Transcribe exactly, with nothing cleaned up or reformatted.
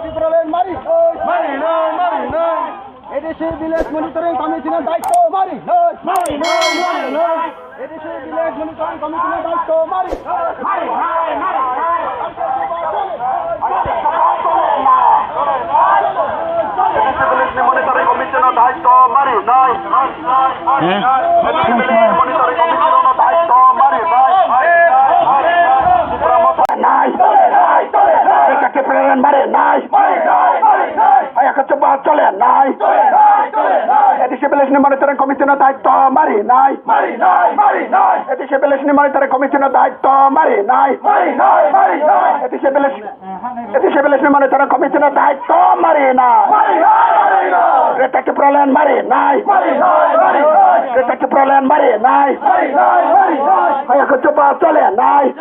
Tipraland mari noi. Mari noi, mari noi. A D C Village Monitoring Committee no daityo mari noi. Mari noi, mari noi. A D C Village Monitoring Committee no daityo mari noi. Mari noi, mari noi. A D C Village Monitoring Committee no daityo mari noi. Nai. Tipraland mari nai. Haya khe chuba chole nai. A D C Village ni Monitoring Committee no daityo mari nai. A D C Village ni Monitoring Committee no daityo mari nai. A D C Village, A D C Village ni Monitoring Committee no daityo mari nai. Greater Tipraland mari nai. Greater Tipraland mari nai. Haya khe chuba chole nai.